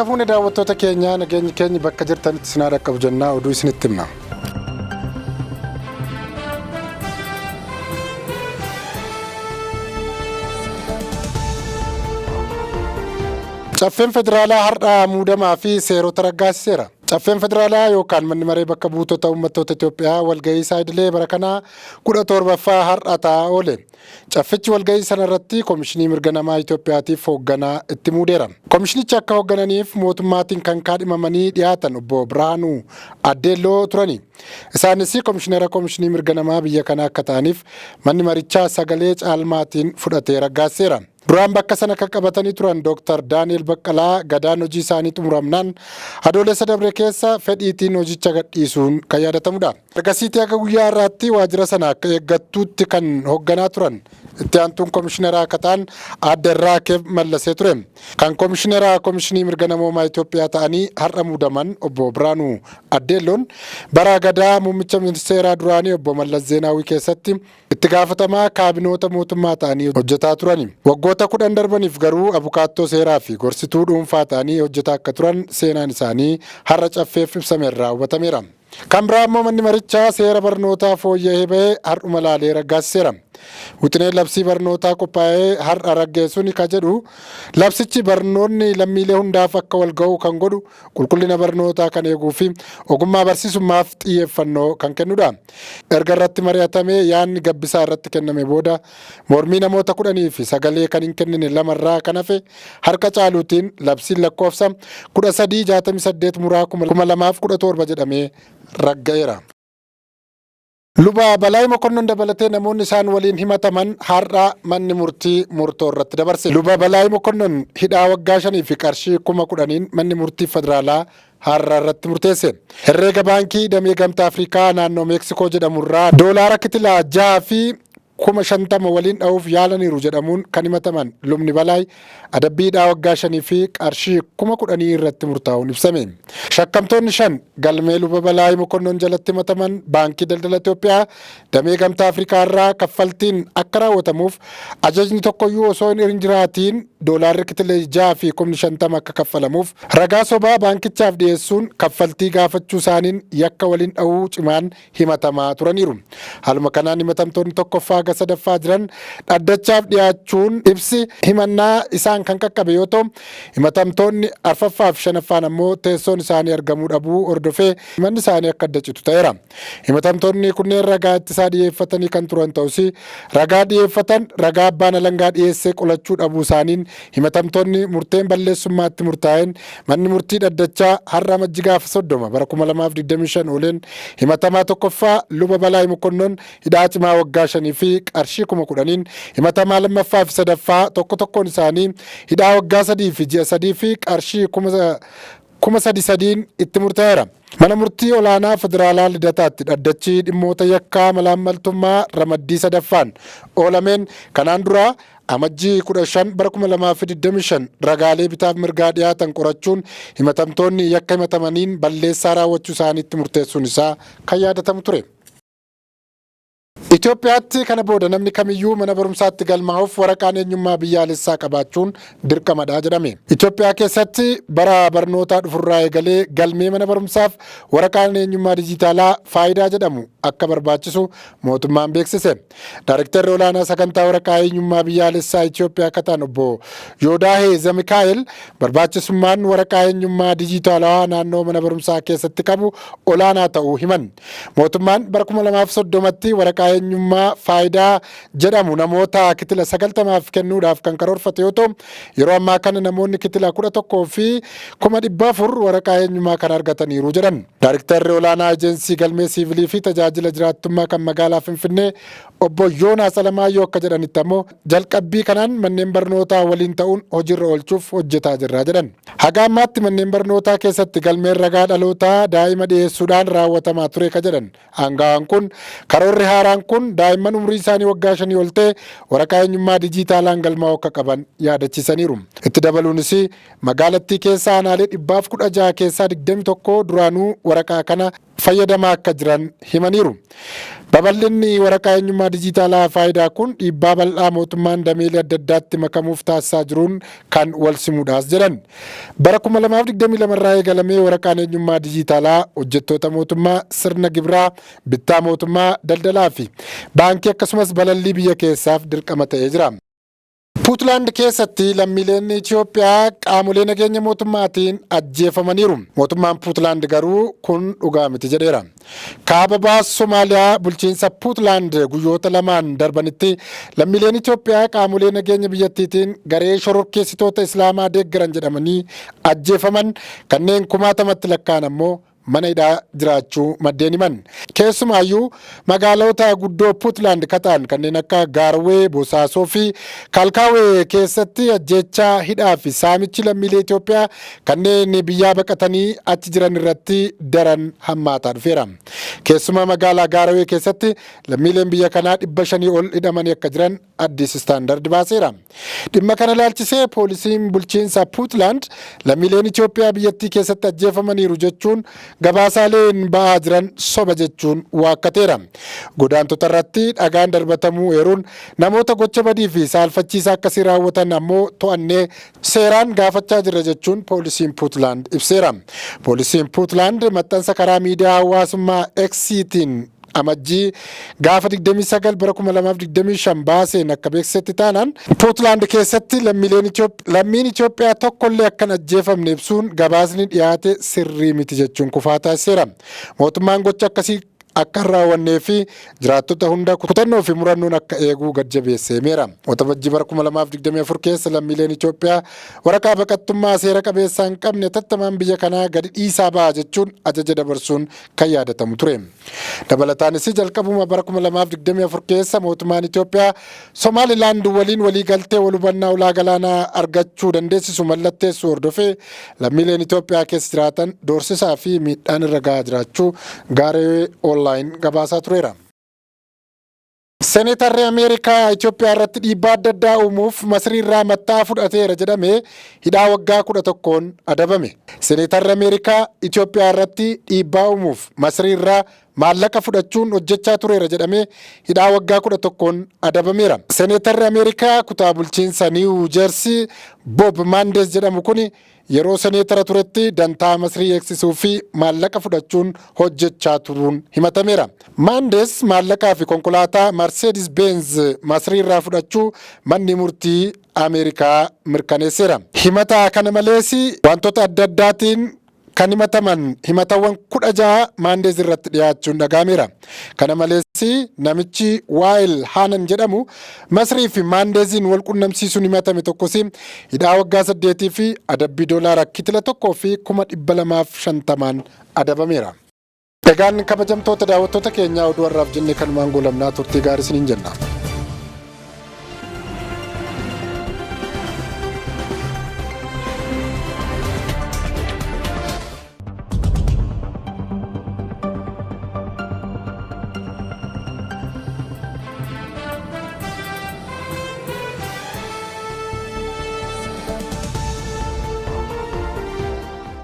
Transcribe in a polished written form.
Harka fuune daawwattoota keenyaa, nageenyi keenya bakka jirtanitti isin haa dhaqqabu jennaa oduu isinitti himna. Caffeen Federaalaa har'a muudamaa fi seerota raggaasiseera. Caffeen Federaalaa yookaan manni maree bakka buutota uummattoota Itoophiyaa walgahii isaa idilee bara kanaa 17ffaa har'a taa'aa oole. Caffichi walgahii sana irratti Komishinii Mirga Namaa Itoophiyaatiif hoogganaa itti muudeera. Komishinicha akka hooggananiif mootummaatiin kan kaadhimamanii dhiyaatan obbo Birhaanuu Addeelloo turani. Isaanis komishinara Komishinii Mirga Namaa biyya kanaa akka ta'aniif manni marichaa sagalee caalmaatiin fudhatee raggaasiseera. Duraan bakka sana kan qabatanii turan Dr. Daani'el Baqqalaa gadaan hojii isaanii xumuramnaan Adoolessa dabre keessa fedhiitiin hojicha gadhiisuun kan yaadatamudha. Ergasiitii haga guyyaa har'aatti waajjira sana akka eeggattuutti kan hoogganaa turan itti aantuun komishineraa akka ta'an aadde Raakeeb Mallasee ture. Kan komishineraa Komishinii Mirga Namoomaa Itoophiyaa ta'anii har'a muudaman obbo Biraanuu Addeelloon bara gadaa muummicha ministeeraa duraanii obbo Mallas Zeenaawii keessatti itti gaafatamaa kaabinoota mootummaa ta'anii hojjetaa turani. Waggoota 10 darbaniif garuu abukaattoo seeraa fi gorsituu dhuunfaa ta'anii hojjetaa akka turan seenaan isaanii har'a caffeef ibsamerraa hubatameera. Kan biraa immoo manni marichaa seera barnootaa fooyya'ee ba'e har'uma laalee raggaasiseera. Wixineen labsii barnootaa qophaa'ee har'a raggeessuun ka jedhu labsichi barnoonni lammiilee hundaaf akka wal ga'u kan godhu, qulqullina barnootaa kan eeguu fi ogummaa barsiisummaaf xiyyeeffannoo kan kennudha. Erga irratti mari'atamee yaadni gabbisaa irratti kenname booda mormii namoota 10 fi sagalee kan hin kennine lamarraa kan hafe harka caaluutiin labsiin lakkoofsa 1368 muraa 2017 jedhamee ragga'eera. Luba Balaay Mokonnon dabalatee namoonni isaan waliin himataman har'a manni murtii murtoo irratti dabarse. Luba Balaay Mokonnon hidhaa waggaa 5 fi qarshii 10,000n manni murtii federaalaa har'a irratti murteesse. Herreega baankii damee Gamtaa Afrikaa naannoo Meeksikoo jedhamurraa doolaara kitilaa 6 fi 50,000 waliin dha'uuf yaalaniiru jedhamuun kan himataman Lubni Balaay adabbii hidhaa waggaa 5 fi qarshii 10,000 irratti murtaa'uun ibsame. Shakkamtoonni 5 galmee Luba Balaay Mokonnon jalatti himataman Baankii Daldala Itoophiyaa damee Gamtaa Afrikaa irraa kaffaltiin akka raawwatamuuf ajajni tokkoyyuu osoo hin jiraatiin doolaarri kitilee 6 fi 50,000 akka kaffalamuuf ragaa sobaa baankichaaf dhiyeessuun kaffaltii gaafachuu isaaniin yakka waliin dha'uu cimaan himatamaa turaniiru. Haaluma kanaan himatamtoonni tokkoffaa haga sadaffaa jiran dhaddachaaf dhiyaachuun ibsi himannaa isaan kan qaqqabe yoo ta'u, himatamtoonni arfaffaa fi shanaffaan ammoo teessoon isaanii argamuu dhabuu hordofee himanni isaanii akka adda citu ta'eera. Himatamtoonni kunneen ragaa ittisaa dhiyeeffatanii kan turan ta'us, ragaa dhiyeeffatan ragaa abbaan alangaa dhiyeesse qolachuu dhabuu isaaniin himatamtoonni murteen balleessummaatti murtaa'een manni murtii dhaddachaa har'a Amajji gaafa 30 bara 2025 ooleen himatamaa tokkoffaa Luba Balaay Mokonnon hidhaa cimaa waggaa 5 fi qarshii 10,000n, himatamaa lammaffaa fi sadaffaa tokko tokkoon isaanii hidhaa waggaa 3 fi ji'a 3 fi qarshii 3,000n itti murtaa'eera. Mana murtii olaanaa federaalaa Lidataatti dhaddachi dhimmoota yakkaa malaammaltummaa ramaddii sadaffaan oolameen kanaan dura Amajjii 15 bara 2025 ragaalee bitaaf mirgaa dhiyaatan qorachuun himatamtoonni yakka himatamaniin balleessaa raawwachuu isaaniitti murteessuun isaa kan yaadatamu ture. Itoophiyaatti kana booda namni kamiyyuu mana barumsaatti galmaa'uuf waraqaan eenyummaa biyyaalessaa qabaachuun dirqamadha jedhame. Itoophiyaa keessatti bara barnootaa dhufurraa eegalee galmee mana barumsaaf waraqaan eenyummaa dijitaalaa Faayidaa jedhamu akka barbaachisu mootummaan beeksise. Daarektarri olaanaa sagantaa waraqaa eenyummaa biyyaalessaa Itoophiyaa akka ta'an obbo Yoodaahee Zamikaa'el barbaachisummaan waraqaa eenyummaa dijitaalawaa naannoo mana barumsaa keessatti qabu olaanaa ta'uu himan. Mootummaan bara 2030tti waraqaa eenyummaa Faayidaa jedhamu namoota kitila 90f kennuudhaaf kan karoorfate yoo ta'u, yeroo ammaa kana namoonni kitila 11 fi 400,000 waraqaa eenyummaa kana argataniiru jedhan. Daariktarri olaanaa Ejensii Galmee Siivilii fi Tajaajila Jiraattummaa kan magaalaa Finfinnee obbo Yoonaas Alamaayyoo akka jedhanitti ammoo jalqabbii kanaan manneen barnootaa waliin ta'uun hojiirra oolchuuf hojjetaa jirra jedhan. Haga ammaatti manneen barnootaa keessatti galmeen ragaa dhalootaa daa'ima dhiyeessuudhaan raawwatamaa ture ka jedhan aangawaan kun, karoorri haaraan kun daa'imman umrii isaanii waggaa shanii ol ta'e waraqaa eenyummaa dijiitaalaan galmaa'uu akka qaban yaadachiisaniiru. Itti dabaluunis magaalattii keessa aanaalee 116 keessaa 21 duraanuu waraqaa kana fayyadamaa akka jiran himaniiru. Babal'inni waraqaa eenyummaa dijitaalaa Faayidaa kun dhiibbaa bal'aa mootummaan dameelee adda addaatti makamuuf taasisaa jiruun kan wal simuudhaas jedhan. Bara 2022 irraa eegalamee waraqaan eenyummaa dijitaalaa hojjettoota mootummaa, sirna gibiraa, bittaa mootummaa, daldalaa fi baankii akkasumas balallii biyya keessaaf dirqama ta'ee jira. Puutlaand keessatti lammiileen Itoophiyaa qaamolee nageenya mootummaatiin ajjeefamaniiru. Mootummaan Puutlaand garuu kun dhugaa miti jedheera. Kaaba baha Somaaliyaa bulchiinsa Puutlaand guyyoota lamaan darbanitti lammiileen Itoophiyaa qaamolee nageenya biyyattiitiin garee shororkeessitoota Islaamaa deeggaran jedhamanii ajjeefaman, kanneen kumaatamatti lakkaa'an ammoo mana hidhaa jiraachuu maddeen himan. Keessumaayyuu magaalota guddoo Puutlaand kataan kanneen akka Gaarwee, Bosaasoo fi Kaalkaawee keessatti ajjeechaa, hidhaa fi saamichi lammiilee Itoophiyaa kanneen biyyaa baqatanii achi jiran irratti daran hammaataa dhufeera. Keessumaa magaalaa Gaarwee keessatti lammiileen biyya kanaa 500 ol hidhamanii akka jiran Addis Standard baaseera. Dhimma kana ilaalchisee poolisiin bulchiinsa Puutlaand lammiileen Itoophiyaa biyyattii keessatti ajjeefamaniiru jechuun gabaasaaleen ba'aa jiran soba jechuun waakkateera. Godaantota irratti dhagaan darbatamuu eeruun, namoota gocha badii fi saalfachiisaa akkasii raawwatan ammoo to'annee seeraan gaafachaa jirra jechuun poolisiin Puutlaand ibseera. Poolisiin Puutlaand maxxansa karaa miidiyaa hawaasummaa X'tiin Amajjii gaafa 29 bara 2025 baaseen akka beeksisetti taanaan, Puutlaand keessatti lammiileen lammiin Itoophiyaa tokkollee akka hin ajjeefamne ibsuun gabaasni dhiyaate sirrii miti jechuun kufaa taasiseera. Mootummaan gocha akkasii akka hin raawwannee fi jiraattota hunda kutannoo fi murannoon akka eeguu gad jabeessee himeera. Waxabajjii bara 2024 keessa lammiileen Itoophiyaa waraqaa baqattummaa seera qabeessaa hin qabne tattamaan biyya kanaa gadi dhiisaa ba'a jechuun ajaja dabarsuun kan yaadatamu ture. Dabalataanis jalqabuma bara 2024 keessa mootummaan Itoophiyaa Somaalilaand waliin waliigaltee wal hubannaa ulaa galaanaa argachuu dandeessisu mallatteessuu hordofee lammiileen Itoophiyaa keessa jiraatan doorsisaa fi miidhaan irra gahaa jiraachuu Gaaree Online gabaasaa tureera. Seneetarri Ameerikaa Itoophiyaa irratti dhiibbaa adda addaa uumuuf Masrii irraa matta'aa fudhateera jedhame hidhaa waggaa 11n adabame. Seneetarri Ameerikaa Itoophiyaa irratti dhiibbaa uumuuf Masrii irraa maallaqa fudhachuun hojjechaa tureera jedhame hidhaa waggaa 11n adabameera. Seneetarri Ameerikaa kutaa bulchiinsa Niiwu Jersii Bob Maandees jedhamu kuni yeroo seneetara turetti dantaa Masrii eegsisuu fi maallaqa fudhachuun hojjechaa turuun himatameera. Maandees maallaqaa fi konkolaataa Marseedis Beenz Masrii irraa fudhachuu manni murtii Ameerikaa mirkaneesseera. Himata kana malees wantoota adda addaatiin kan himataman himatawwan 16 Maandeez irratti dhiyaachuun dhaga'ameera. Kana malees namichi Waa'il Haanan jedhamu Masrii fi Maandeeziin wal qunnamsiisuun himatame tokkos hidhaa waggaa 8 fi adabbii doolaara kitila 1,250,000n adabameera. Egaan kabajamtoota daawwattoota keenyaa, oduu har'aaf jenne kanumaan goolabnaa, turtii gaarii isiniin jenna.